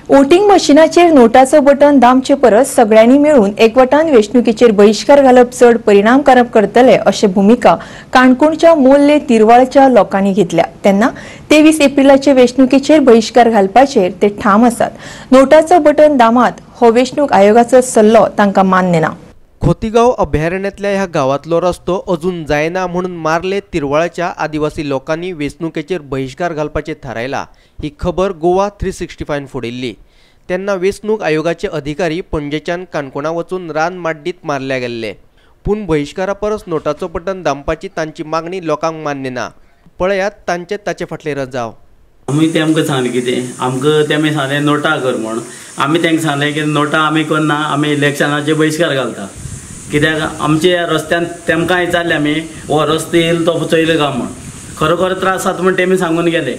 Voting मशीनाचेर नोटाचो button दामचे परस सगळ्यांनी मेळून एकवटान वेंचणुकेचेर बहिश्कार घालप चड परिणामकारक करतले अशी भूमिका काणकोणच्या मोल्ले तिरवाळच्या लोकांनी घेतल्या। तेन्ना 23 एप्रिलाचे वेंचणुकेचेर बहिश्कार घालपाचेर ते ठाम आसात। नोटाचो बटन दामात हो वेंचणूक आयोगाचो सल्लो तांकां मान्य ना। खोतीगांव अभयारण्यातल्या ह्या गावातलो रस्तो अजून जायना म्हणून मारले तिरवाळच्या आदिवासी लोकांनी वेंचणुकेचेर बहिश्कार घालपाचे थारायला। ही खबर गोवा 365 फुडिल्ली। तेन्ना वेंचणूक आयोगाचे अधिकारी पणजेच्यान काणकोणा वचून रान माड्डीत मारल्या गेल्ले। पूण बहिश्कारा परस नोटाचो बटन दामपाची तांची मागणी लोकांक मान्य ना। पळयात तांचे ताचे फाटले रजाव। आमी तेमकां सांगलें कितें, आमकां तेमी सांगलें नोटा कर म्हूण। आमी तांकां सांगलें की नोटा आमी करना, आमी इलेक्शनाचेर बहिश्कार घालता। कित्याक आमच्या रस्त्यान तेमकां विचारलें आमी हो रस्तो येयल तो चोयलो काय म्हूण, खरोखर त्रास जाता म्हूण तेमी सांगून गेले।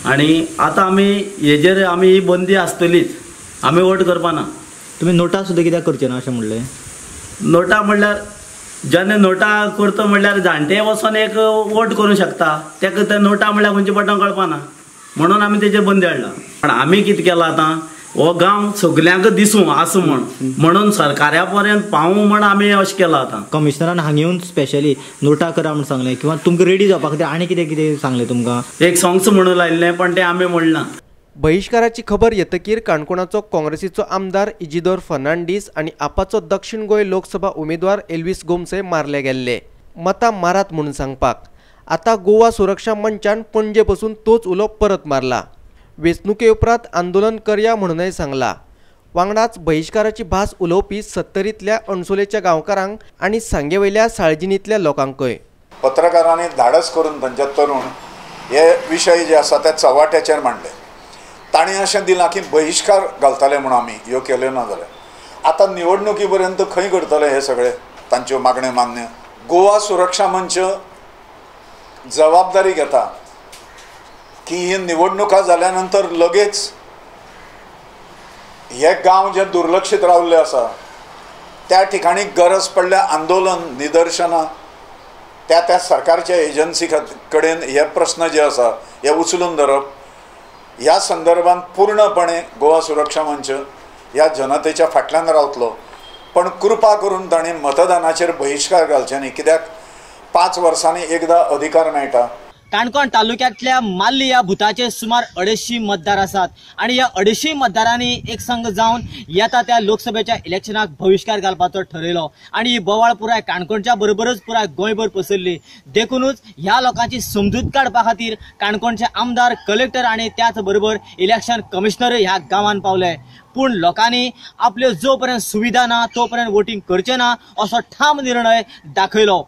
आनी आतां आमी हेजेर आमी ही बंदी आसतलीच, आमी वोट करपाना। तुमी नोटा सुद्दां कित्याक करचे ना अशें म्हणलें? नोटा म्हणल्यार जेन्ना नोटा करता म्हणल्यार जाणटे वचोन एक वोट करूंक शकता, ताका ते नोटा म्हणल्यार खंयचें बटन कळपाना म्हणून आमी तेजेर बंदी हाडला। पण आमी कितें केलां आतां, हो गांव सगल्यांक दिसूं आसा म्हूण, म्हणून सरकारा पर्यंत पावूं म्हूण आमी अशें केलां। आतां कमिशनरान हांगा येवन स्पेशली नोटा करा म्हूण सांगलें किंवा तुमकां रेडी जावपा खातीर आनी कितें कितें सांगलें तुमकां? एक सोंग्स म्हणून लायिल्लें पण तें आमी म्हणलां। बहिश्काराची खबर येतकीर काणकोणाचो काँग्रेसीचो आमदार इजिदोर फर्नांडीस आनी आपाचो दक्षिण गोंय लोकसभा उमेदवार एल्विस गोमसे मारले गेल्ले मतां मारात म्हणून सांगपाक। आतां गोवा सुरक्षा मंचान पणजे बसून तोच उलो परत मारला। वेंचणुके उपरांत आंदोलन करया म्हणूनय सांगला। वांगडाच बहिश्काराची भास उलोवपी सत्तरींतल्या अणसोलेच्या गांवकारांक आनी सांगेवयल्या साळजिनींतल्या लोकांकय पत्रकारांनी धाडस करून थंयचे तरुण हे विशय जे आसा ते चव्हाट्याचेर मांडले। तांणी अशें दिलां की बहिश्कार घालतले म्हूण आमी ह्यो केल्यो ना जाल्यार आतां निवडणुकी पर्यंत खंय करतले हे सगळे तांच्यो मागण्यो मान्य। गोवा सुरक्षा मंच जबाबदारी घेता की ही निवडणुका जाल्या नंतर लगेच हे गांव जे दुर्लक्षित रावल्ले आसा त्या ठिकाणी गरज पडल्या आंदोलन निदर्शनां त्या त्या सरकारच्या एजन्सी कडेन हे प्रश्न जे आसा हे उचलून धरप ह्या संदर्भात पूर्णपणे गोवा सुरक्षा मंच ह्या जनतेच्या फाटल्यान रावतलो। पण कृपा करून तांणी मतदानाचेर बहिश्कार घालचे न्ही, कित्याक 5 वर्सांनी एकदा अधिकार मेळटा। काणकोण तालुक्यांतल्या माल्ली ह्या बुथाचेर सुमार 250 मतदार आसात आनी ह्या 250 मतदारांनी एक संघ जावन येता त्या लोकसभेच्या इलेक्शनाक बहिश्कार घालपाचो ठरयलो आनी ही बोवाळ पुराय काणकोणच्या बरोबरच पुराय गोंयभर पसरली। देखूनच ह्या लोकांची समजूत काडपा खातीर काणकोणचे आमदार, कलेक्टर आनी त्याच बरोबर इलेक्शन कमिशनर ह्या गांवान पावले। पूण लोकांनी आपल्यो जो पर्यंत सुविधा ना तो पर्यंत वोटींग करचें ना असो ठाम निर्णय दाखयलो।